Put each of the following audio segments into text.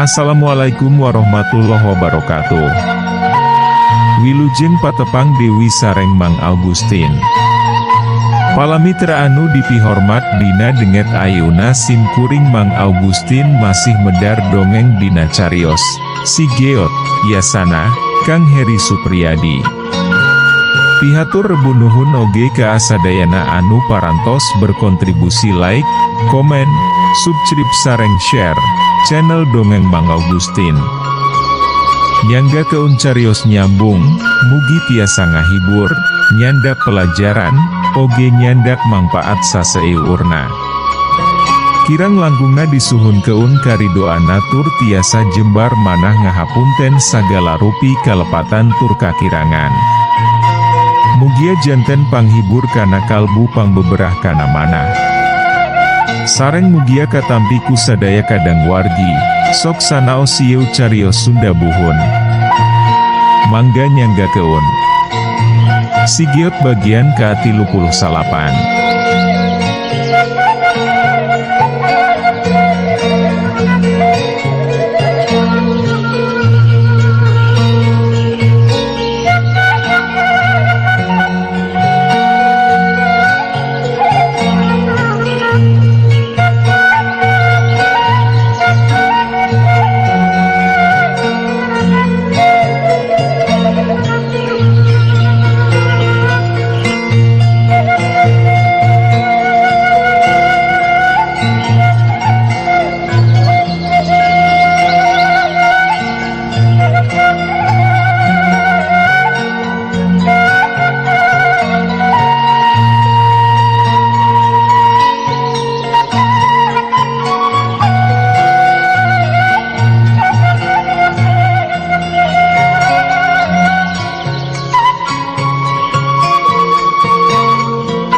Assalamualaikum warahmatullahi wabarakatuh. Wilujeng patepang Dewi sareng Mang Augustin. Palamitra anu dipihormat, dina dinten ayeuna sim kuring Mang Augustin masih medar dongeng dina carios Si Geot, Yasana, Kang Heri Supriyadi. Pihatur rebu nuhun oge ka sadayana anu parantos berkontribusi like, komen, subscribe sareng share channel Dongeng Mang Augustin. Nyanggakeun carios nyambung, mugi tiasa ngahibur, nyandak pelajaran, oge nyandak mangpaat saseueurna. Kirang langkungna disuhunkeun karidoanna tur tiasa jembar manah ngahapunten sagala rupi kalepatan tur kakirangan. Mugia janten panghibur kana kalbu, pangbeberah kana manah. Sareng mugia katampi ku sadaya kadang wargi, sok sanaos ieu carios Sunda buhun. Mangga nyanggakeun. Si Geot bagian ke-39.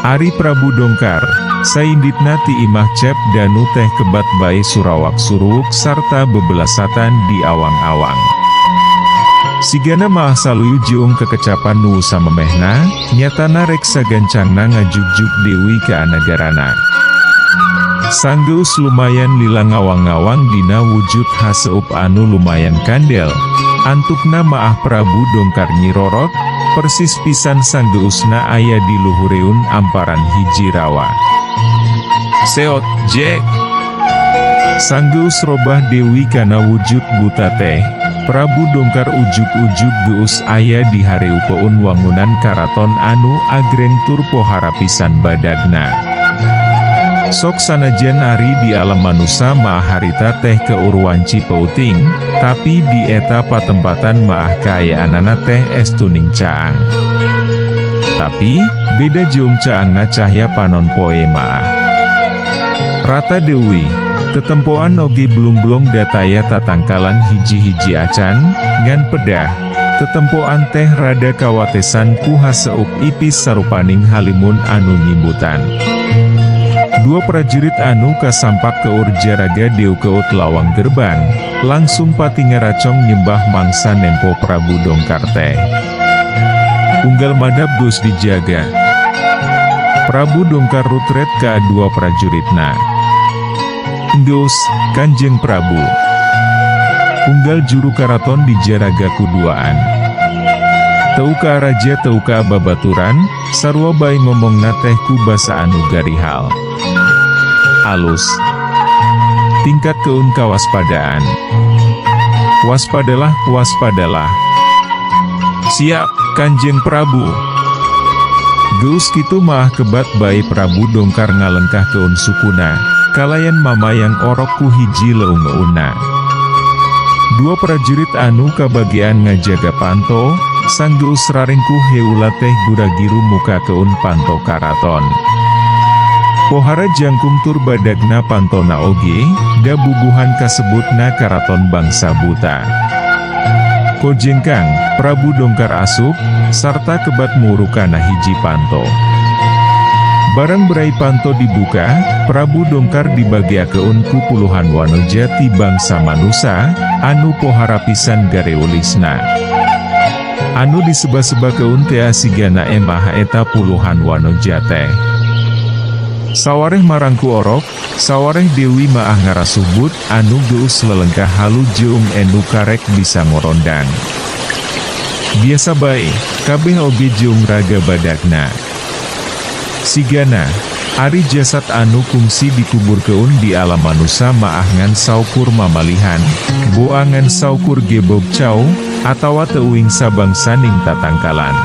Ari Prabu Dongkar, sainditna ti imah Cep Danu teh kebat bae surawak suruwuk sarta bebelasatan di awang-awang. Sigana maah saluyu jiung kekecapan nu samemehna, nyatana rek sagancangna ngajugjug Dewi ka nagarana. Sanggeus lumayan lila ngawang-ngawang dina wujud haseup anu lumayan kandel, antukna maah Prabu Dongkar nyirorot, persis pisan sanggeusna aya di luhureun amparan hiji rawa. Seot, Jack! Sanggeus robah Dewi kana wujud buta teh, Prabu Dongkar ujug-ujug geus aya di hareupeun wangunan karaton anu agreng tur pohara pisan badagna. Sok sanajan ari di alam manusa maah harita teh keur wanci peuting, tapi di eta patempatan maah kaayaanana teh estuning caang. Tapi, beda jeung caangna cahya panon poe maah. Rata Dewi, tetempoan oge blung-blong dataya tatangkalan hiji-hiji acan, ngan pedah, tetempoan teh rada kawatesan ku haseup ipis sarupaning halimun anu nyimbutan. Dua prajurit anu kasampak keur jaraga deukeut lawang gerbang, langsung pati ngaracong nyembah mangsa nempo Prabu Dongkar teh. Unggal madap geus dijaga. Prabu Dongkar rutret ka dua prajuritna. Enggeus, Kanjeng Prabu. Unggal juru karaton dijaraga ku duaan. Teu ka raja teu ka babaturan, sarua bae ngomongna teh ku basa anu garihal. Alus. Tingkatkeun kawaspadaan. Waspadalah, waspadalah. Siap, Kanjeng Prabu. Geus kitu maah kebat bae Prabu Dongkar ngalengkahkeun sukuna, kalayan mamayang orok ku hiji leungeunna. Dua prajurit anu kabagian ngajaga panto, sanggeus raringkuh heula teh gura-giru mukakeun panto karaton. Pohara jangkung tur badagna pantona oge, da bubuhan kasebutna karaton bangsa buta. Kojengkang, Prabu Dongkar asup, sarta kebat muru kana hiji panto. Barang berai panto dibuka, Prabu Dongkar dibagiakeun ku puluhan wanoja ti bangsa manusa, anu pohara pisan gareulisna. Anu diseba-sebakeun tea sigana emah eta puluhan wanoja teh. Sawareh marangku orok, sawareh Dewi maah ngarasubut anu geus lelengkah halu jeung enu karek bisa ngorondang. Biasa bae, kabeh oge jeung raga badagna. Sigana, ari jasad anu kungsi dikuburkeun di alam manusa maah ngan saukur mamalihan, boa ngan saukur gebog cau, atawa teuing sabangsaning tatangkalan.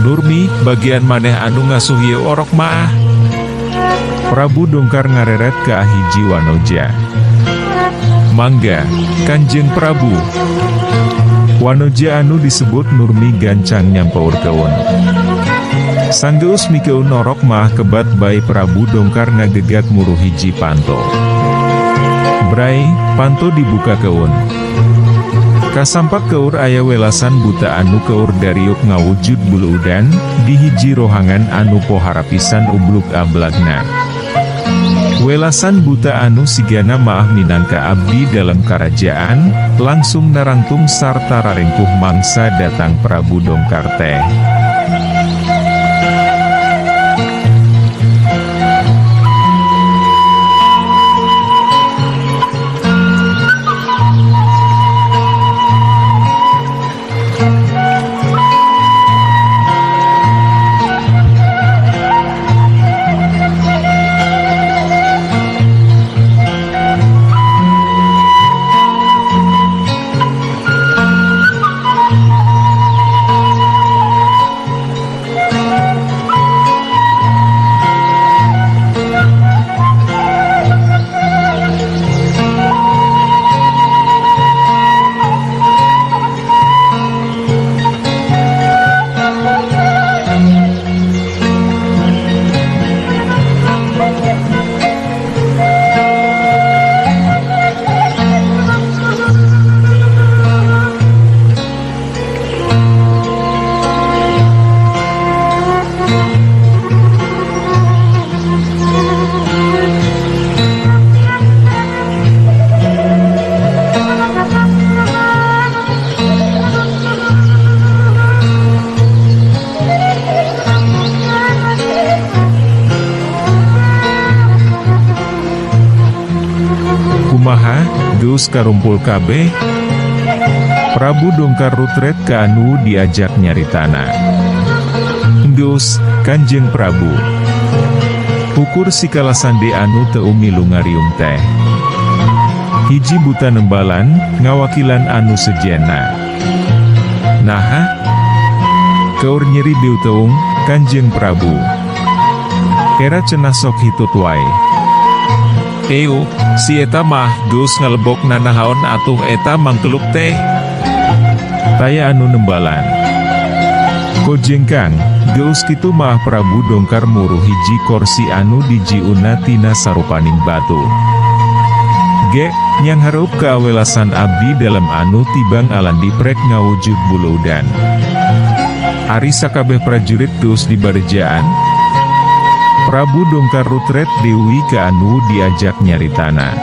Nurmi, bagian maneh anu ngasuh ieu orok maah? Prabu Dongkar ngareret ka hiji wanoja. Mangga, Kanjeng Prabu. Wanoja anu disebut Nurmi gancang nyampeurkeun. Sanggeus mikeun orok maah kebat bae Prabu Dongkar ngagegag muru hiji panto. Bray, panto dibukakeun. Kasampak keur aya welasan buta anu keur dariuk ngawujud buluudan, di hiji rohangan anu pohara pisan ublug ablagna. Welasan buta anu sigana maah minangka abdi dalem karajaan, langsung narangtung sarta rarengkuh mangsa datang Prabu Dongkar teh. Kumaha, geus karumpul kabeh? Prabu Dongkar rutret ka anu diajak nyaritana. Enggeus, Kanjeng Prabu. Ukur si kalasande anu teu milu ngariung teh. Hiji buta nembalan, ngawakilan anu sejenna. Naha? Keur nyeri beuteung, Kanjeng Prabu. Era cenah sok hitut wae. Heu, si eta mah geus ngalebok nanahaon atuh eta mangkeluk teh. Taya anu nembalan. Kojengkang, geus kitu maah Prabu Dongkar muru hiji korsi anu dijiunna tina sarupaning batu. Ge, nyanghareup ka awelasan abdi dalem anu tibang alan diprek ngawujud buluudan. Ari sakabeh prajurit geus dibarejaan? Prabu Dongkar rutret deui ka anu diajak nyaritana.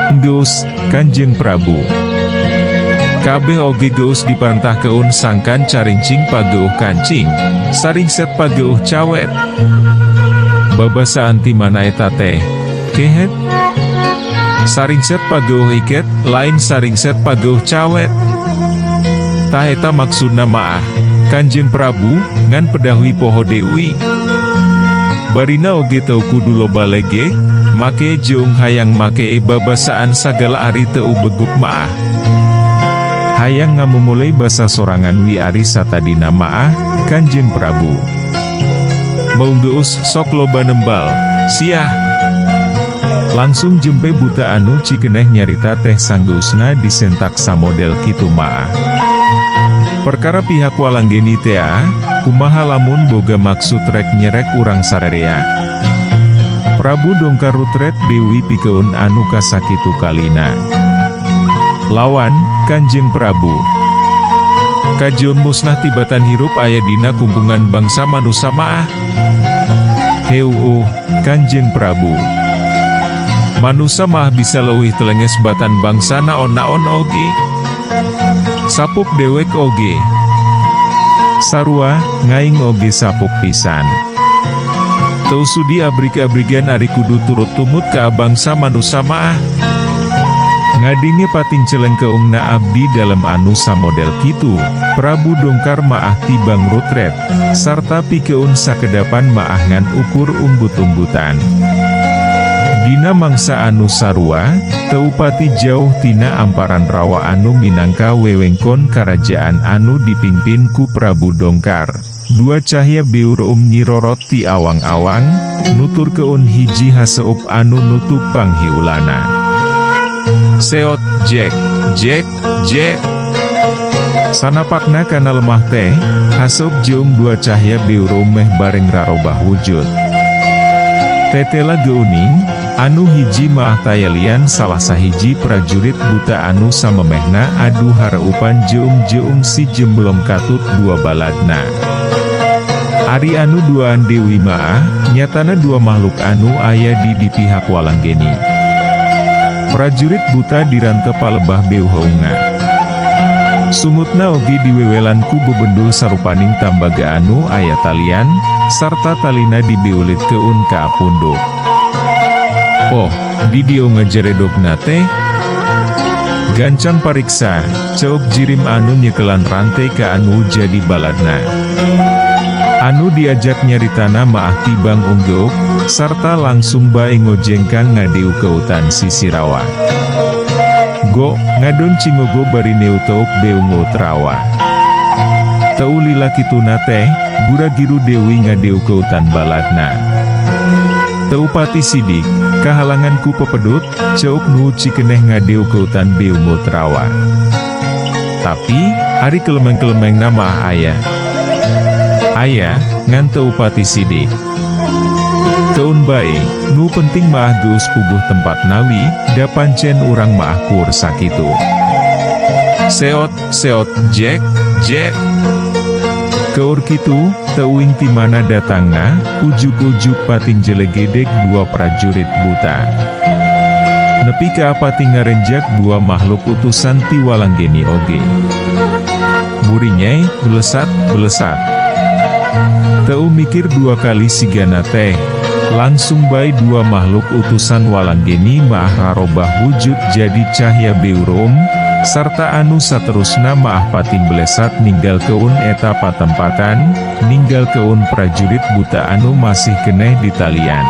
Enggeus, Kanjeng Prabu. Kabeh oge geus dipantahkeun sangkan carincing pageuh kancing, saringset pageuh cawet. Babasaan ti mana eta teh? Kehet? Saringset pageuh iket, lain saringset pageuh cawet. Tah eta maksudna maah, Kanjeng Prabu, ngan pedahui poho deui. Barina oge teu kudu loba lege, make jeung hayang make babasaan sagala ari teu beguk maah. Hayang ngamumule basa sorangan wi ari satadina maah, Kanjeng Prabu. Meunggeus sok loba nembal, siah. Langsung jempe buta anu cikeneh nyarita teh sanggeusna disentak samodel kitu maah. Perkara pihak Walanggeni tea, kumaha lamun boga maksud rek nyerek urang sarerea. Prabu Dongkar rutret deui pikeun anu kasakitu kalina. Lawan, Kanjeng Prabu. Kajeun musnah tibatan hirup aya dina kungkungan bangsa manusa maah. Heuuh, Kanjeng Prabu. Manusa mah bisa leuwih telenges batan bangsa naon-naon oge. Sapuk dewek oge. Sarua, ngaing oge sapuk pisan. Teu sudi abrig-abrigan ari kudu turut tumut ka bangsa manusa maah. Ngadenge pating celengkeungna abdi dalem anu samodel kitu, Prabu Dongkar maah tibang rutret, sarta pikeun sakedapan maah ngan ukur umbut-umbutan. Dina mangsa anu sarua, teu pati jauh tina amparan rawa anu minangka wewengkon karajaan anu dipingpin ku Prabu Dongkar, dua cahya beureum nyirorot ti awang-awang, nuturkeun hiji haseup anu nutup panghiulana. Seot, jek, jek, jek. Sanapakna kana lemah teh, haseup jeung dua cahya beureum meh bareng rarobah wujud. Tetela geuning, anu hiji maah tayalian salah sahiji prajurit buta anu samemehna adu hareupan jeung-jeung si jemblong katut dua baladna. Ari anu duaan Dewi maah, nyatana dua makhluk anu aya di pihak Walanggeni. Prajurit buta dirante palebah beuheungna. Sungutna oge diwewelan ku bebendul sarupaning tambaga anu aya talian, sarta talina dibeulitkeun ka punduk. Oh, di dieu ngajeredogna teh? Gancang pariksa, ceuk jirim anu nyekelan rante ka anu jadi baladna. Anu diajak nyaritana maah tibang unggeuk, sarta langsung bae ngojengkang ngadeu keutan sisi rawa. Go, ngadon cingogo bari neuteuk beungeut rawa. Teu lila kituna teh, gura-giru Dewi ngadeu keutan baladna. Teu pati sidik, kahalangan ku pepedut, ceuk nu cikeneh ngadeu keutan beungeut rawa. Tapi, ari kelemeng-kelemengna maah aya. Aya, ngan teu pati sidik. Keun bae, nu penting maah geus puguh tempat nawi, da pancen urang maah kur sakitu. Seot, seot, jek, jek. Keur kitu, teu uing ti mana datangna, ujug-ujug pating jelegedeg dua prajurit buta. Nepi ka pating ngarenjak dua makhluk utusan ti Walanggeni oge. Burinyai, belesat, belesat. Teu mikir dua kali sigana teh, langsung bae dua makhluk utusan Walanggeni maah rarobah wujud jadi cahya beureum, sarta anu saterusna maah pating belesat ninggalkeun eta patempatan, ninggalkeun prajurit buta anu masih keneh di talian.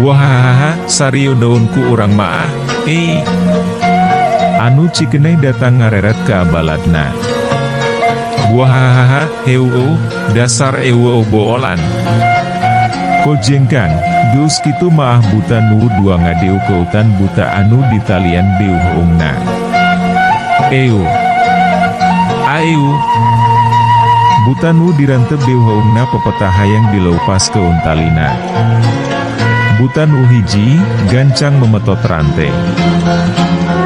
Buahahaha, sarieu daun ku urang maah, eh. Anu cikeneh datang ngareret ka baladna. Buahahaha, heueuh, dasar eueuh boolan. Kojengkang, geus kitu maah buta nu dua ngadeu keutan buta anu ditalian beuheungna. Eu. Aeu. Buta nu dirantep beuheungna pepeta hayang dileupas keun talina. Buta nu hiji, gancang memetot rante.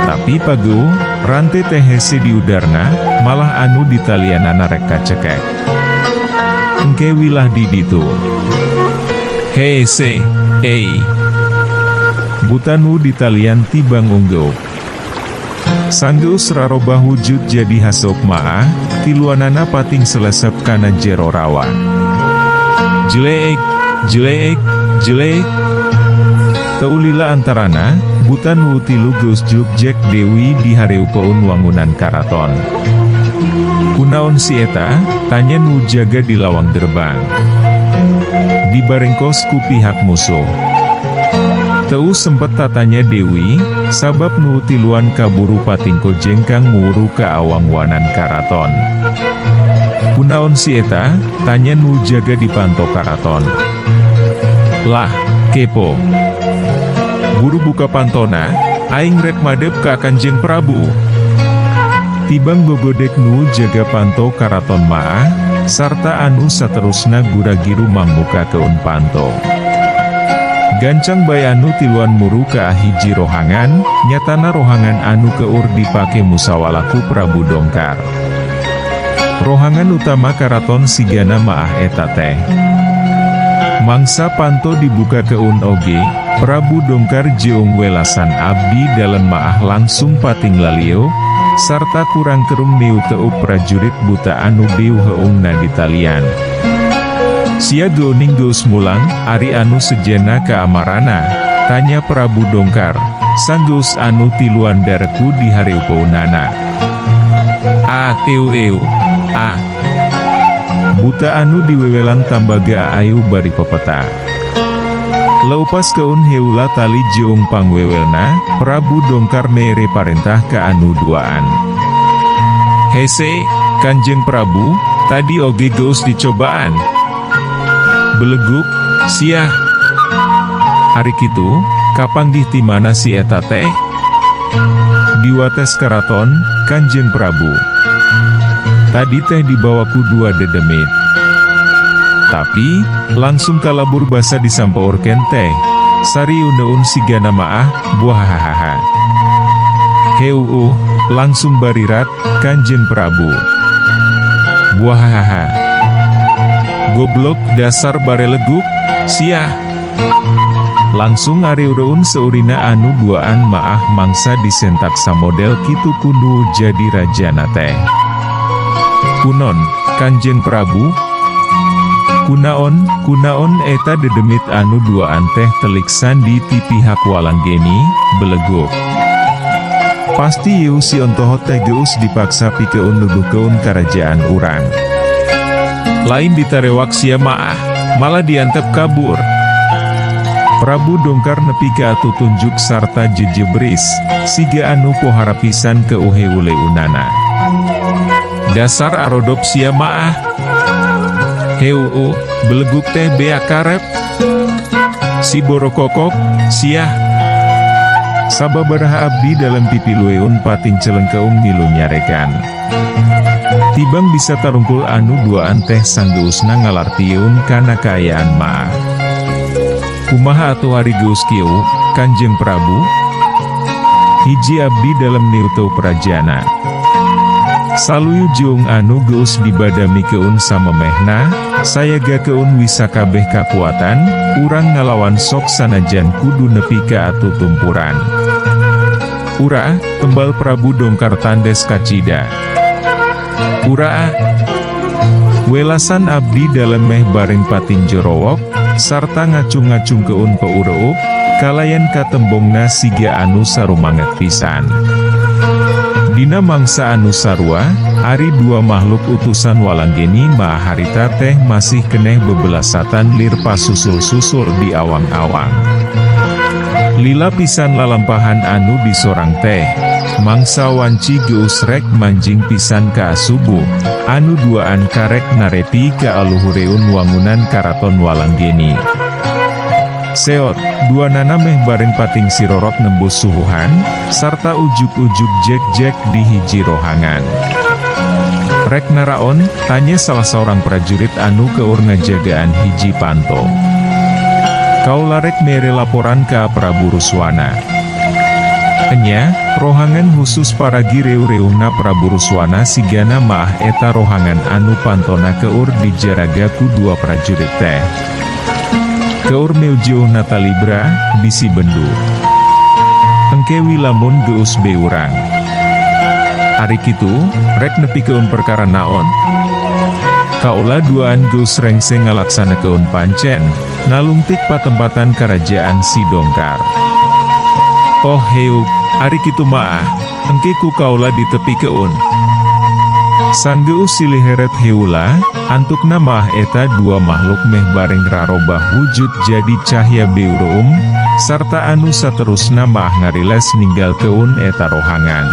Tapi pageuh, rante teh hese diudarna, malah anu ditalianana rek kacekek. Engke wilah di ditu. Hese, ei. Buta nu ditalian tibang unggeuk. Sanggeus rarobah wujud jadi haseup maah, tiluanana pating selesep kana jero rawa. Jeleek, jeleek, jeleek. Teu lila antarana, Buta nu tilu geus jugjek Dewi di hareupeun wangunan karaton. Kunaon si eta? Tanya nu jaga di lawang gerbang. Dibarengkos ku pihak musuh. Teu sempet tatanya Dewi, sabab nu tiluan kaburu patingko jengkang muuru ka awangwanan karaton. Kunaon si eta? Tanya nu jaga di panto karaton. Lah, kepo. Buru buka pantona, aing rek madep ka Kanjeng Prabu. Tibang gogodek nu jaga panto karaton maah, sarta anu saterusna gura-giru mangmukakeun panto. Gancang bae anu tiluan muru ka hiji rohangan, nyatana rohangan anu keur dipake musawala ku Prabu Dongkar. Rohangan utama karaton sigana maah eta teh. Mangsa panto dibukakeun oge, Prabu Dongkar jeung welasan abdi dalem maah langsung pating lalio, sarta kurang kerung niu teup prajurit buta anu beu heungna ditalian. Sia geuning geus mulang, ari anu sejenna ka amarana? Tanya Prabu Dongkar, sanggeus anu tiluan dareku di hareupeunana. A eu eu, a. Buta anu diwewelan tambaga aayu bari pepeta. Leupaskeun heula tali jeung pangwewelna, Prabu Dongkar mere parentah ka anu duaan. Hese, Kanjeng Prabu, tadi oge geus dicobaan. Beleguk, siah. Ari kitu, kapanggih ti mana si eta teh? Di wates karaton, Kanjeng Prabu. Tadi teh dibawa ku dua dedemit. Tapi, langsung kalabur basa disampeurkeun teh. Sariuneun sigana maah, buahahaha. Heuuh, langsung barirat, Kanjeng Prabu. Buahahaha. Goblok dasar bareleguk, siah. Langsung ariureun seurina anu duaan maah mangsa disentak samodel kitu ku nu jadi rajana teh. Kunon, Kanjeng Prabu? Kunaon, kunaon eta dedemit anu duaan teh telik sandi ti pihak Walanggeni, beleguk. Pasti yeu si ontohot teh geus dipaksa pikeun nuduhkeun karajaan urang. Lain ditarewak sia maah, malah diantep kabur. Prabu Dongkar nepi ka atutunjuk sarta jejebris, siga anu pohara pisan keuheuleunana. Dasar arodop sia maah. Heuuh, beleguk teh beak karep. Si borokokok, siah. Sababaraha abdi dalem pipilueun pating celengkeung milu nyarekan. Tibang bisa tarungkul anu duaan teh sanggeusna ngalartieun kana kaayaan maah. Kumaha atuh ari geus kieu, Kanjeng Prabu? Hiji abdi dalem niuteup rajana. Saluyu jeung anu geus dibadamikeun samemehna, sayagakeun we sakabeh kakuatan, urang ngalawan sok sanajan kudu nepi ka atutumpuran. Uraah, tembal Prabu Dongkar tandes kacida. Uraah. Welasan abdi dalem meh bareng pating jorowok, sarta ngacung-ngacungkeun peureup, kalayan katembongna siga anu sarumanget pisan. Dina mangsa anu sarua, ari dua makhluk utusan Walanggeni maah harita teh masih keneh bebelasatan lir pasusul-susul di awang-awang. Lila pisan lalampahan anu disorang teh, mangsa wanci geus rek manjing pisan ka subuh, anu duaan karek narepi ka aluhureun wangunan karaton Walanggeni. Seot, dua nana meh bareng pating sirorot nembus suhuhan, sarta ujug-ujug jek-jek di hiji rohangan. Rek naraon, tanya salah seorang prajurit anu keur ngajagaan hiji panto. Kaula rek mere laporan ka Prabu Ruswana. Enya, rohangan khusus paragi reu-reungna Prabu Ruswana sigana maah eta rohangan anu pantona keur dijaraga ku dua prajurit teh. Keur meujeuhna talibra, bisi bendu. Engke we lamun geus beurang. Ari kitu, rek nepikeun perkara naon? Kaula duaan geus rengse ngalaksanakeun pancen, ngalungtik patempatan karajaan si Dongkar. Oh heug, ari kitu maah, engke ku kaula ditepikeun. Sanggeus silih heret heula, antukna maah eta dua makhluk meh bareng rarobah wujud jadi cahya beureum, sarta anu saterusna maah ngariles ninggalkeun eta rohangan.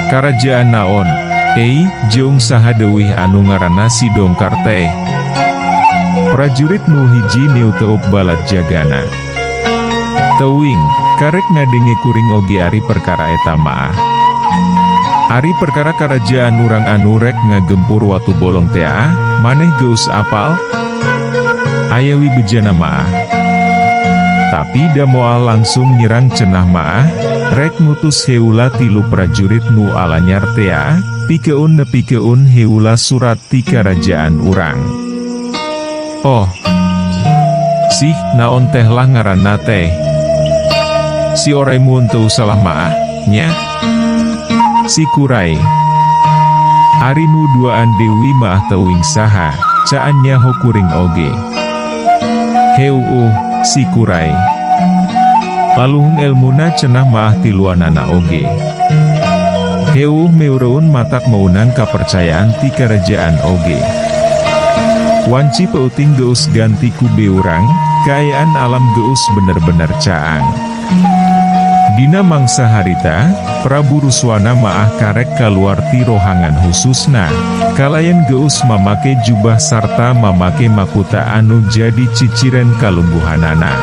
Karajaan naon, ei, jeung saha deuih anu ngaranna si Dongkar teh? Prajurit nu hiji niuteup balad jagana. Teuing, karek ngadenge kuring oge ari perkara eta maah. Ari perkara karajaan urang anu rek ngagempur Watu Bolong tea, maneh geus apal? Aya wi bejana maah. Tapi da moal langsung nyerang cenah maah, rek ngutus heula tilu prajurit nu alanyar tea, pikeun nepikeun heula surat ti karajaan urang. Oh. Sih, naon teh lah ngaranna teh? Si orai mun teu salah maah, nya? Si Kurai. Ari nu duaan deui maah teuing saha, caan nyaho kuring oge. Heuuh, si Kurai. Paluhung elmuna cenah maah tiluanana oge. Heuuh meureun matak meunang kapercayaan ti karajaan oge. Wanci peuting geus ganti ku beurang, kaayaan alam geus bener-bener caang. Dina mangsa harita, Prabu Ruswana maah karek kaluar ti rohangan hususna, kalayan geus mamake jubah sarta mamake makuta anu jadi ciciren kalungguhanana.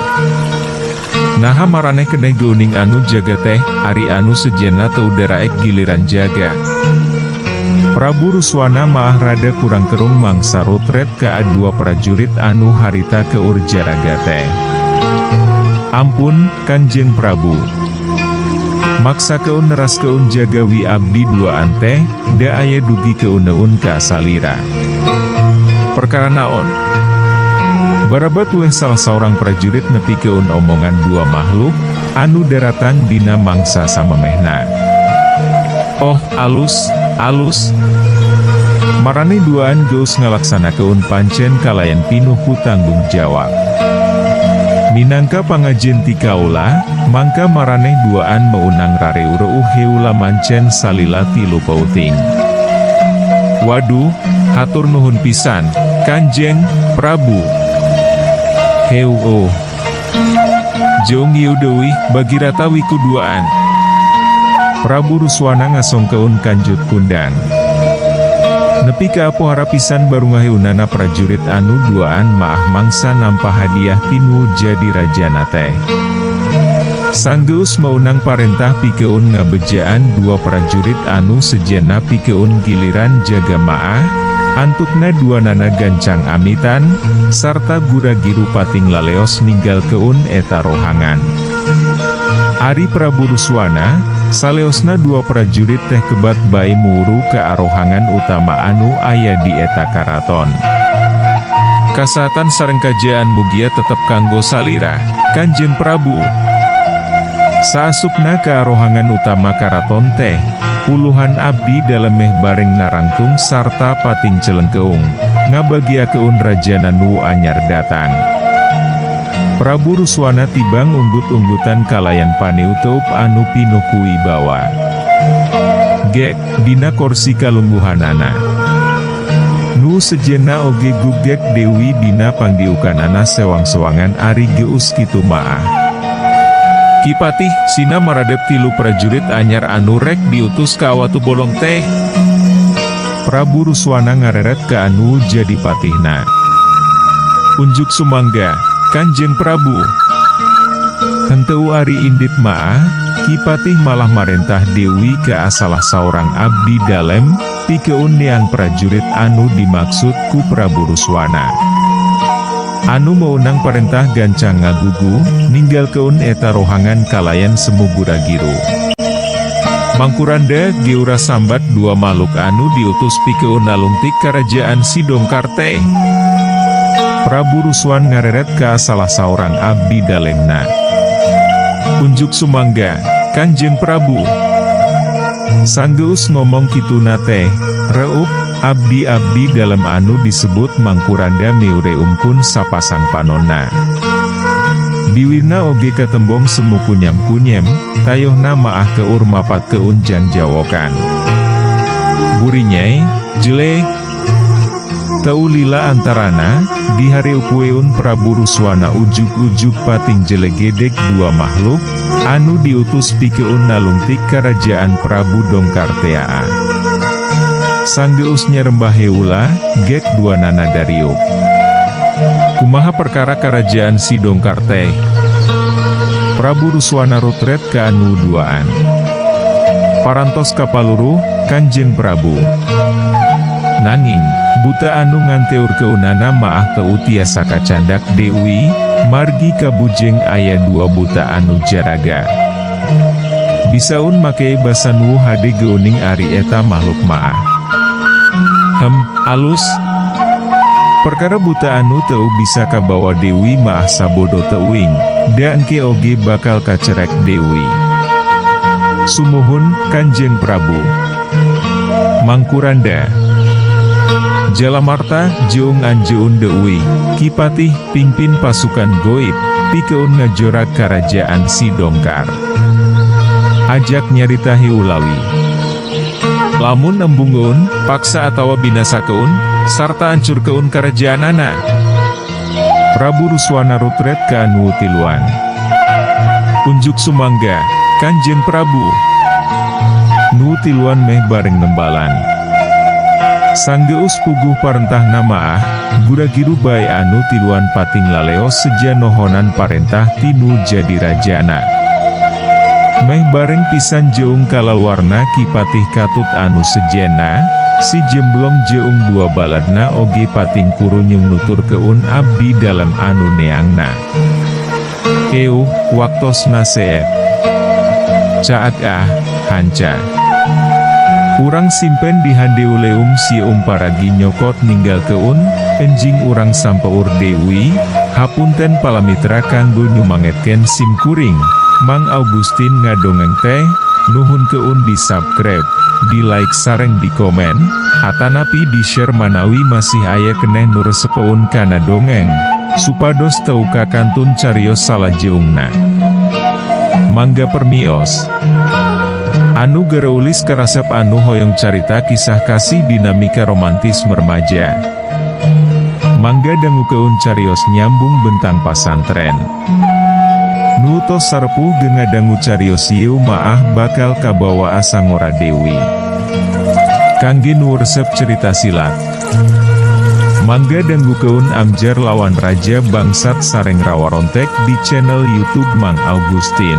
Naha maraneh keneh geuning anu jaga teh, ari anu sejenna teu daraek giliran jaga. Prabu Ruswana maah rada kurang kerung mangsa rutret ka dua prajurit anu harita keur jaraga teh. Ampun, Kanjeng Prabu. Maksakeun neraskeun jaga wi abdi duaan teh, da aya dugi keuneun ka salira. Perkara naon? Barabat weh salah saurang prajurit nepikeun omongan dua makhluk, anu daratang dina mangsa samemehna. Oh, alus, alus. Maraneh duaan geus ngalaksanakeun pancen kalayan pinuh ku tanggung jawab. Minangka pangajen ti kaula, mangka maraneh duaan meunang rareureuk heula mancen salila tilu peuting. Waduh, hatur nuhun pisan, Kanjeng Prabu. Heueuh. Jeung ieu deuih bagirata wiku duaan. Prabu Ruswana ngasongkeun kanjut kundang. Nepi ka apohara pisan barungaheunana prajurit anu duaan maah mangsa nampa hadiah tinu jadi rajana teh. Sanggeus meunang parentah pikeun ngabejaan dua prajurit anu sejenna pikeun giliran jaga maah, antukna duanana gancang amitan, sarta gura-giru pating laleos ninggalkeun eta rohangan. Ari Prabu Ruswana, saleosna dua prajurit teh kebat bae muuru ka arohangan utama anu aya di eta karaton. Kasahatan sareng kajayaan mugia tetep kanggo salira, Kanjeng Prabu. Saasupna ka arohangan utama karaton teh, puluhan abdi dalemeh bareng narangtung sarta pating celengkeung, ngabagiakeun rajana nu anyar datang. Prabu Ruswana tibang unggut-unggutan kalayan paneutup anu pinuh kuwibawa. Gek, dina korsi kalungguhanana. Nu sejenna oge gugek Dewi dina pangdiukanana sewang-sewangan ari geus kitu maah. Ki Patih, sina maradep tilu prajurit anyar anu rek diutus ka Watu Bolong teh. Prabu Ruswana ngareret ka anu jadi patihna. Unjuk sumangga, Kanjeng Prabu. Henteu ari indit maah, Ki Patih malah marentah Dewi ka salah saurang abdi dalem, pikeun neang prajurit anu dimaksud ku Prabu Ruswana. Anu meunang parentah gancang ngagugu, ninggalkeun eta rohangan kalayan semu guragiru. Mangkuranda geura sambat dua makhluk anu diutus pikeun nalungtik kerajaan Sidongkar teh. Prabu Ruswan ngareret ka salah saurang abdi dalemna. Unjuk sumangga, Kanjeng Prabu. Sanggeus ngomong kituna teh, reup, abdi-abdi dalem anu disebut Mangkuranda meureumkeun sapasang panonna. Biwirna oge katembong semu kunyam-kunyem, tayohna maah keur mapatkeun jangjawokan. Burinyai, jele, teu lila antarana, dihareupeun Prabu Ruswana ujug-ujug pating jelegedek dua makhluk, anu diutus pikeun nalungtik kerajaan Prabu Dongkar tea. Sanggeus nyarembah heula, gek dua nana dariuk. Kumaha perkara kerajaan si Dongkar teh? Prabu Ruswana rutret ka anu duaan. Parantos kapaluruh, Kanjeng Prabu. Nanging, buta anu nganteurkeunana maah teu tiasa kacandak Dewi, margi kabujeng aya dua buta anu jaraga. Bisaun make basa nu hade geuning ari eta makhluk maah. Hem, alus. Perkara buta anu teu bisa kabawa Dewi maah sabodo teuing, da engke oge bakal kacerek Dewi. Sumuhun, Kanjeng Prabu. Mangkuranda. Jalamarta, jeung anjeun Dewi, Ki Patih, pingpin pasukan goib, pikeun ngajorak kerajaan Sidongkar. Ajak nyarita heulawi. Lamun embungeun, paksa atawa binasakeun, sarta ancurkeun karajaanana. Prabu Ruswana rutret ka anu tiluan. Unjuk sumangga, Kanjeng Prabu. Nu tiluan meh bareng nembalan. Sanggeus puguh parentah maah, guragiru bae anu tiluan pating laleos seja nohonan parentah tinu jadi rajana. Meh bareng pisan jeung kalawarna Ki Patih katut anu sejena, si jemblong jeung dua baladna oge pating kurunyung nuturkeun abdi dalem anu neangna. Euh, waktosna seep. Caag ah, hanca. Urang simpen di handeuleum sieum paragi nyokot ninggalkeun, enjing urang sampeur deui, hapunten palamitra kanggo nyumangetkeun sim kuring, Mang Augustin ngadongeng teh, nuhunkeun di subscribe, di like sareng di komen, atanapi di share manawi masih aya keneh nu resepeun kana dongeng, supados teu kakantun carios salajeungna. Mangga permios. Anu gareulis karasep anu hoyong carita kisah kasih dinamika romantis remaja. Mangga dangukeun carios nyambung bentang pasantren. Nu tos sarepuh ge ngadangu carios ieu maah bakal kabawa asa ngora deui. Kangge nu resep cerita silat. Mangga dangukeun Amjar lawan Raja Bangsat sareng Rawarontek di channel YouTube Mang Augustin.